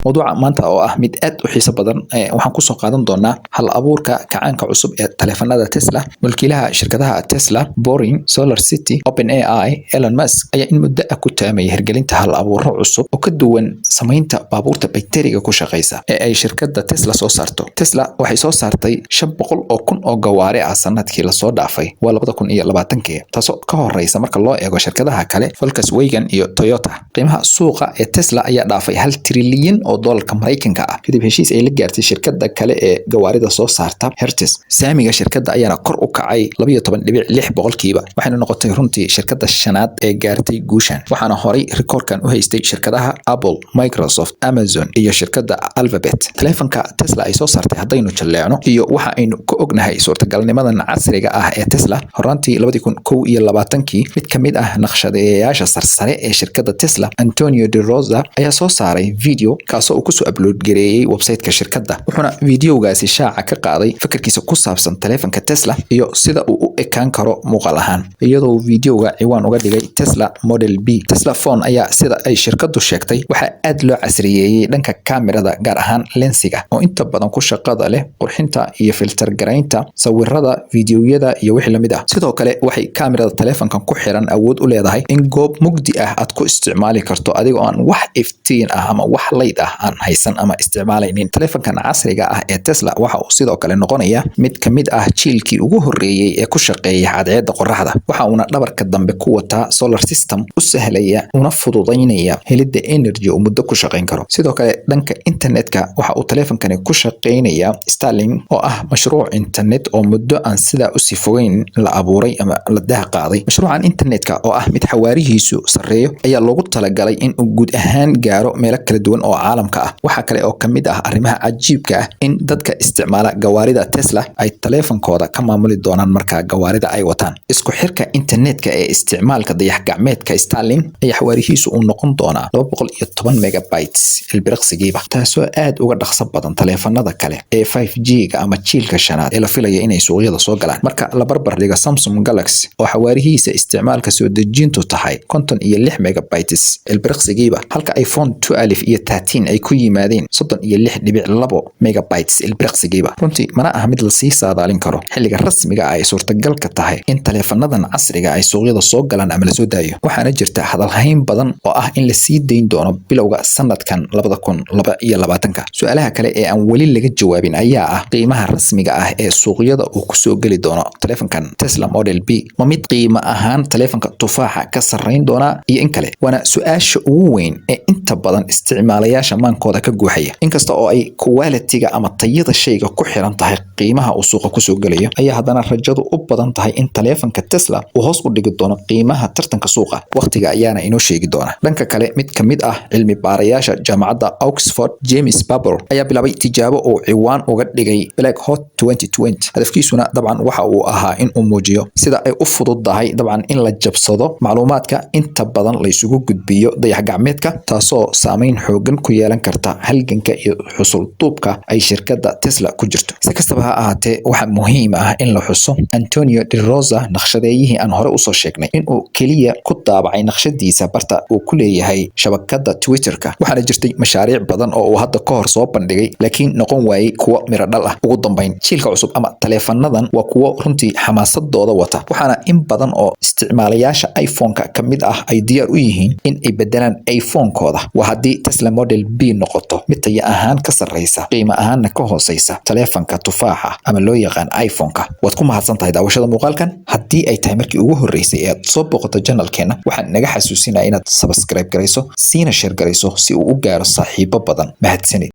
Mawduuca maanta oo ah mid aad u xiiso badan, waxaan kusoo qaadan doonaa hal abuurka kacaanka cusub ee taleefanada Tesla. Mulkiilaha shirkadaha Tesla, Boring, Solar City, OpenAI, Elon Musk ayaa in muddo ah ku taamaya hirgelinta hal abuuro cusub oo ka duwan samaynta baabuurta bayteriga ku shaqeysa ee ay shirkadda Tesla soo saarto. Tesla waxay soo saartay 500,000 oo gawaari ah sanadkii lasoo dhaafay, waa 2020-kii, taasoo ka horeysa marka loo eego shirkadaha kale Volkswagen iyo Toyota. Qiimaha suuqa ee Tesla ayaa dhaafay 1 trilyan oo doolarka Maraykanka ah kadib heshiis ay la gaartay shirkadda kale ee gawaarida soo saarta, Hertz. Saamiga shirkadda ayaana kor u kacay 12.6%, waxayna noqotay runtii shirkadda shanaad ee gaartay guushan, waxaana horay rikoorkan u haystay shirkadaha Apple, Microsoft, Amazon iyo shirkadda Alphabet. Taleefanka Tesla ay soo saartay haddaynu jalleecno iyo waxa aynu ka ognahay suurtagalnimadan casriga ah ee Tesla. Horaantii 2021-kii, mid ka mid ah naqshadeeyayaasha sarsare ee shirkadda Tesla, Antonio de Rosa, ayaa soo saaray video kaasoo uu kusoo upload gareeyey website-ka shirkadda, wuxuuna videogaasi shaaca ka qaaday fikirkiisa ku saabsan taleefanka Tesla iyo sida uu u ekaan karo muuqaal ahaan, iyadoo videoga ciwaan uga dhigay Tesla Model B. Tesla Phone ayaa, sida ay shirkaddu sheegtay, waxaa aad loo casriyeeyey dhanka kaamirada, gaar ahaan lensiga oo inta badan ku shaqada leh qurxinta iyo filter garaynta sawirada, videoyada iyo wixii lamid ah. Sidoo kale waxay kaamirada taleefankan ku xiran awood u leedahay in goob mugdi ah aad ku isticmaali karto adigoo aan wax iftiin ah ama wax light ah aan haysan ama isticmaalaynin. Taleefankan casriga ah ee Tesla waxa uu sidoo kale noqonaya mid ka mid ah jiilkii ugu horreeyey ee ku shaqeeya cadceedda qoraxda, waxa uuna dhabarka dambe ku wataa solar system u sahlaya una fududaynaya helidda energy uu muddo ku shaqayn karo. Sidoo kale dhanka internetka waxa uu taleefankani ku shaqaynaya Starlink, oo ah mashruuc internet oo muddo aan sidaa usii fogeyn la abuuray ama la daah qaaday. Mashruucan internetka oo ah mid xawaarihiisu sarreeyo ayaa loogu talagalay in uu guud ahaan gaaro meelo kala duwan oo caalamka ah. Waxaa kale oo kamid ah arrimaha cajiibka ah in dadka isticmaala gawaarida Tesla ay taleefankooda ka maamuli doonaan markaa gawaarida ay wataan. Isku xirka internetka ee isticmaalka dayax gacmeedka Starlink ayaa xawaarihiisu uu noqon doonaa 210 megabytes ilbiriqsigiiba, taasoo aad uga dhaqso badan taleefanada kale ee 5G-ga ama jiilka shanaad ee la filaya inay suuqyada soo galaan. Marka la barbar dhigo Samsung Galaxy oo xawaarihiisa isticmaalka soo dejintu tahay 56 megabytes ilbiriqsigiiba, halka iPhone 12 iyo 13 ay ku yimaadeen 36.2 megabytes ilbiriqsigiiba. Runtii mana aha mid lasii saadaalin karo xilliga rasmiga ah ay suurtagalka tahay in taleefanadan casriga ay suuqyada soo galaan ama lasoo daayo, waxaana jirta hadalhayn badan oo ah in lasii dayn doono bilowga sanadkan 2022-ka. Su-aalaha kale ee aan weli laga jawaabin ayaa ah qiimaha rasmiga ah ee suuqyada uu kusoo geli doono taleefankan Tesla Model B. Ma mid qiimo ahaan taleefanka tufaaxa ka sarrayn doonaa iyo in kale? Waana su-aasha ugu weyn ee inta badan isticmaalayaasha maankooda ka guuxaya. Inkasta oo ay quality-ga ama tayada shayga ku xiran tahay qiimaha uu suuqa kusoo gelayo, ayaa haddana rajadu u badan tahay in taleefanka Tesla uu hoos u dhigi doono qiimaha tartanka suuqa. Waqtiga ayaana inoo sheegi doona. Dhanka kale, mid ka mid ah cilmi baarayaasha jaamacadda Oxford, James Barbour, ayaa bilaabay tijaabo uu ciwaan uga dhigay Black Hot 2020. Hadafkiisuna dabcan waxa uu ahaa in uu muujiyo sida ay u fududahay dabcan in la jabsado macluumaadka inta badan la isugu gudbiyo dayax gacmeedka, taasoo saameyn xoogan ku yeelan karta halganka iyo xusul duubka ay shirkadda Tesla ku jirto. Si kastaba ha ahaatee, waxaa muhiim ah in la xuso Antonio de Rosa, naqshadeeyihii aan hore usoo sheegnay, inuu keliya ku daabacay naqshadiisa barta uu ku leeyahay shabakada Twitterka, waxaana jirtay mashaariic badan oo uu hadda ka hor soo bandhigay laakiin noqon waayey kuwo miro dhal ah. Ugu dambayn, jiilka cusub ama taleefanadan waa kuwo runtii xamaasadooda wata, waxaana in badan oo isticmaalayaasha iPhone-ka ka mid ah ay diyaar u yihiin in ay bedelaan iPhone-kooda, waa haddii Tesla Model B noqoto mid tayo ahaan ka sarreysa, qiimo ahaanna ka hooseysa taleefanka tufaaxa ama loo yaqaan iPhone-ka. Waad ku mahadsan tahay daawashada muuqaalkan. Haddii ay tahay markii ugu horreysay ee aad soo booqato channelkeena, waxaan naga xasuusinaya inaad subscribe garayso, siina share garayso si uu u gaaro saaxiibo badan. Mahadsanid.